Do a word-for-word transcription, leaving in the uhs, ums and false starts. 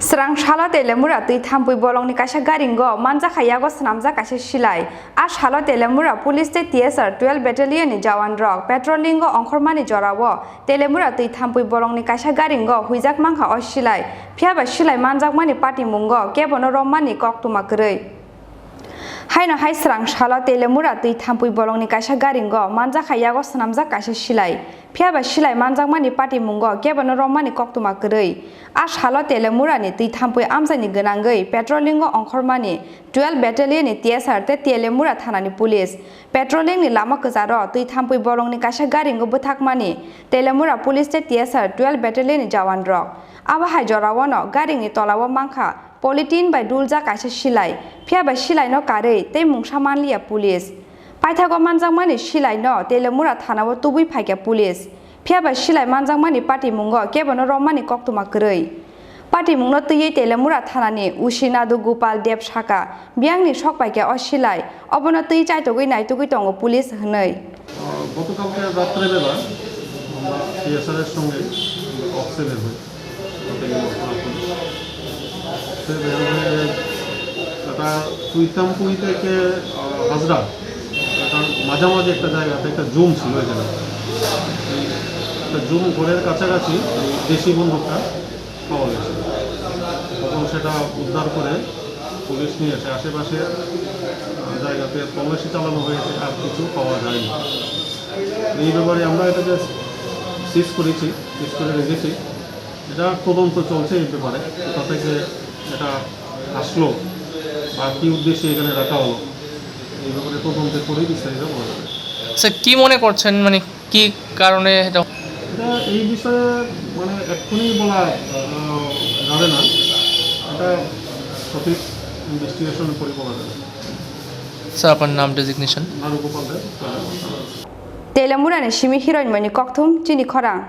Srang salo Telemura twi thampui bolongni kaisa garingo manjakha yago swnamjak kaisa silai. A salo Telemura police tei T S R twelve battalion ni jawan rok patrolling o ongkhormani jorao Telemura twi thampui bolongni kaisa garingo huijak mankha o silai. Phiyaba silai manjakmani patimungo kebono romani koktwma kwrwi. Haino hai srang salo Telemura twi thampui bolongni kaisa garingo manjakha yago swnamjak kaisa silai. Phiyaba silai manjakmani patimungo kebono romani koktwma kwrwi. A salo Telemurani twi thampui amchaini gwnangwi patrolling o ongkhormani twelve battalion ni T S R tei Telemura thanani police. Patrolling ni lama kwcharo twi thampui bolongni kaisa garingo bwthakmani Telemura police tei T S R twelve battalion ni jawan rok. Abo hai jorao no garingni tolao mankha polythene bai duljak kaisa silai, phiyaba silaino karwi tei mungsa manliya police. Paithago manjakmani silaino Telemura thanao tubui phaikha police, phiyaba silai manjakmani patimungo kebono romani koktwma kwrwi. Patimungno twiwi Telemura thanani O C Nadu Gopal Deb sakha, biyangni sok paikha o silai, obono twi chaitogwi naitugwi tongo police hwnwi. আহ, গতকালকে রাত্রেবেলা আমরা সিএসআর এর সঙ্গে অফিসে বের হই। হোটেলে মকরপুর। সে বের হয়ে একটা তুইতামপুই থেকে, আহ, হাজরা, একটা মাঝামাঝি একটা জায়গাতে একটা জুম ছিল এখানে। এই একটা জুম ঘরের কাছাকাছি এই দেশি বন্দুকটা পাওয়া গেছে। তখন সেটা উদ্ধার করে পুলিশ নিয়ে এসে আশেপাশে, আহ, জায়গাতে তল্লাশি চালানো হয়েছে, আর কিছু পাওয়া যায়নি। এই ব্যাপারে আমরা এটাকে সিজ করেছি, সিজ করে রেখেছি। এটা তদন্ত চলছে এই ব্যাপারে, কোথা থেকে এটা আসলো বা কী উদ্দেশ্যে এখানে রাখা হলো, এই ব্যাপারে তদন্ত করে বিস্তারিত বলা যাবে। স্যার, কি মনে করছেন, মানে, কি কারণে এটা? এটা এই বিষয়ে, মানে, এক্ষুনি বলা, আহ, যাবে না, এটা সঠিক ইনভেস্টিগেশনের পরে বলা যাবে। স্যার, আপনার নাম, ডেজিগনেশন? নারুগোপাল দেব। Telemurani simi hiroinmani kokthum chini khorang.